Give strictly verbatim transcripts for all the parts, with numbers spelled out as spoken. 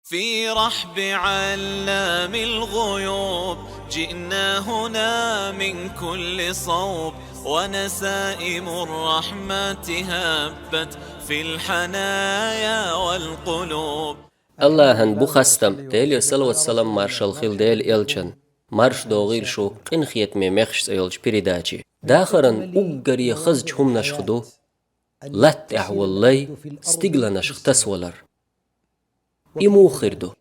في رحب علام الغيوب، جئنا هنا من كل صوب، ونسائم الرحمة هبت في الحنايا والقلوب. Аллахӏан бу хастам, Деле салават-салам маршал хил Дела элчан, марш догӏийла шу, къинхетаме мехаш цӏа йолча передаче. Дахаран уггаре хазача хӏуманашха ду латта тӏехь волу лай стигланашха тасавалар. И муха хир ду?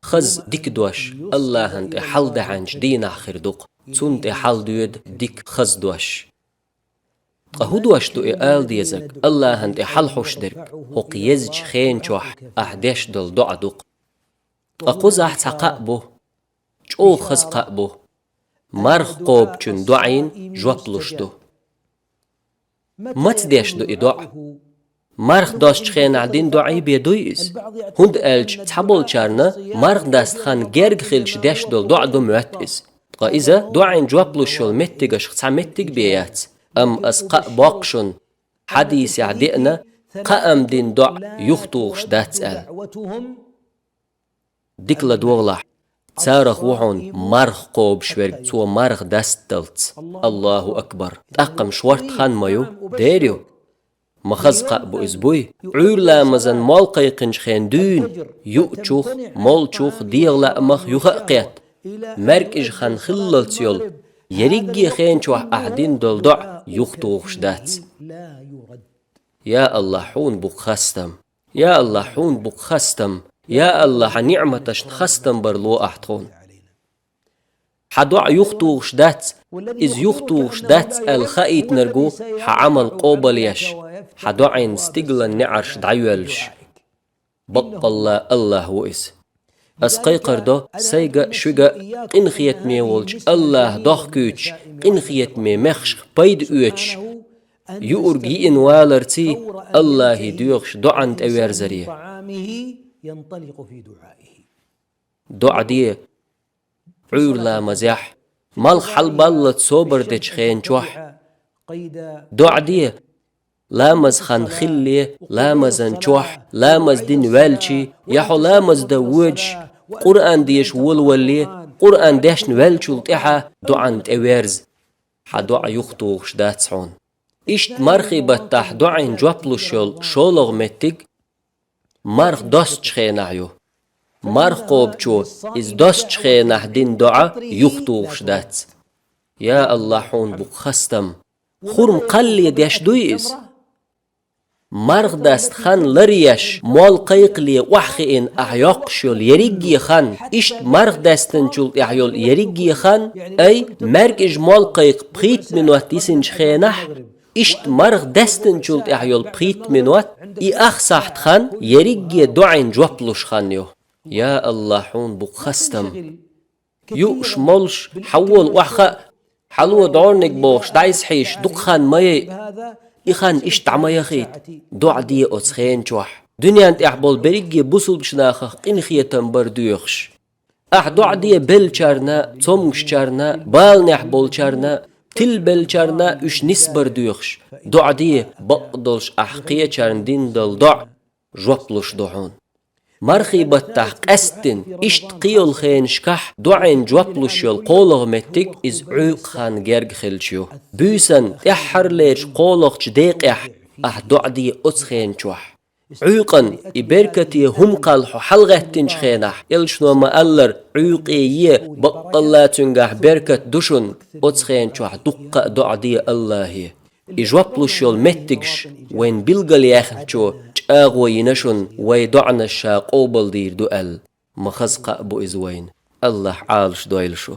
Хаза дика дош Аллахӏан тӏе хьалдаьхьначу дийнахь хир ду-кх, цунна тӏе хьалдоьду дика хаза дош. Ткъа хӏун дош ду и ала дезарг, Аллахӏан тӏе хьалхьуш дерг? ХӀокху езачу хенан чохь ахь деш долу доӀа ду-кх. Ткъа кхузахь цхьа кхаъ бу, чӀогӀа хаза кхаъ бу, марха кхобучун доӀийн жоп луш ду. Маца деш ду и доӀа? Марха достучу хенахь дина доӀий бен дуй иза? ХӀунда аьлча цхьаболчарна марха даста хан герга хилча деш долу доӀа ду моьтту иза. Ткъа иза доӀийн жоп луш йолу меттигашха цхьа меттиг бен яц. Амма аса кхаъ боккху шуна, хьадисехь деана, кхаам дина доӀа юхатухуш дац аьлла. Дика ладогӀалахь, царах ву хьуна марха кхобуш верг, цо марха дасталц. Аллаху акбар! ТӀаккха-м шортта хан ма ю, дер ю. Ма хаза кхаъ бу иза буй? Ӏуьйра ламазан мол кхайкхинчу хенан дуьйна, юучух, молчух, дегӀан лаамах юха а кхетта, маьркӀажа хан хиллалц йолу ерриге хенан чохь ахь дина долу доӀа юхатухуш дац. Я Аллахь, хьуна бу-кх хастам! Я Аллахь, хьуна бу-кх хастам! Я Аллахь, хьан ниӀматашна хастам бар ло ахь тхуна! Хьан доӀа юхатухуш дац, иза юхатухуш дац аьлла хаийтинарг ву хьан Ӏамал къобалъеш, хьан доӀийн стиглан неӀарш дӀайоьллуш. Баккъалла Аллахь ву иза. Ас кхайкхар до сайга а, шуьга а къинхетаме волчу Аллахь дохкуьйтуш, къинхетаме мехашка пайда оьцуш, юург йиъна валарций, Аллахье доьхуш доӀанна тӀеверзаре. ДоӀа де Ӏуьйра ламазехь, малх хьалабаллалц собар дечу хенан чохь. ДоӀа де ламаз хан хиллале, ламазан чохь, ламаз дина ваьлчий, я хьо ламаз дан воьдуш, Къуръан деша волавалале, Къуръан дешна ваьллачул тӀаьхьа доӀанна тӀеверза, хьан доӀа юхатухуш дац хьуна. Иштта мархий баттахь доӀийн жоп луш йолу шолгӀа меттиг марха достучу хенахь ю. Марха кхобучо иза достучу хенахь дина доӀа юхатухуш дац. Я Аллахь, хьуна бу-кх хастам! Хурма кхаллале деш дуй иза? Марха даста хан ларъеш, мол кхайкхале охьахиъна ахь йоккхуш йолу ерриге хан, иштта марха даьстинчул тӀаьхьа йолу ерриге хан, ай, маьркӀажа мол кхайкха пхийтта минот йисинчу хенахь, иштта марха даьстинчул тӀаьхьа йолу пхийтта минот, и ах сахьт хан ерриге доӀийн жоп луш хан ю. Я Аллахь, хьуна бу-кх хастам! Юуш, молуш, хьавола охьахаа, хьало дӀорниг бохуш, дӀайса хьийша, дукха хан ма яйа. И хан иштта дӀа ма яхийта. ДоӀа де оцу хенан чохь. Дуьненна тӀехь болу берриге бусулбачу нахах къинхетам бар доьхуш. Ахь доӀа де беллачарна, цомгушчарна, баланехь болчарна, тилабеллачарна уьш нисбар доьхуш. ДоӀа де бакъдолуш ахь кхечарна дина долу доӀа жоп луш ду хьуна. Мархий баттахь къаьсттина, иштта кхин йолу хенашкахь доӀийн жоп луш йолу кхолагӀа меттиг иза Ӏуьйкъа хан герга хилча ю. Буьйсан тӀаьххьарлерчу кхолагӀчу декъехь ахь доӀа де оцу хенан чохь. Ӏуьйкъан и беркате хӀума кхалла хьо хьалагӀаьттинчу хенахь, элчано ма-аллара, Ӏуьйкъе е, баккъалла цуьнгахь беркат ду шуна, оцу хенан чохь дуккха а доӀа де Аллахье. И жоп луш йолу меттигаш вайна билгалъяьхначо чӀагӀо йина шуна, вай доӀанаш ша къобалдийр ду аьлла. Ма хаза кхаъ бу иза вайна. Аллахь Ӏалаш дойла шу.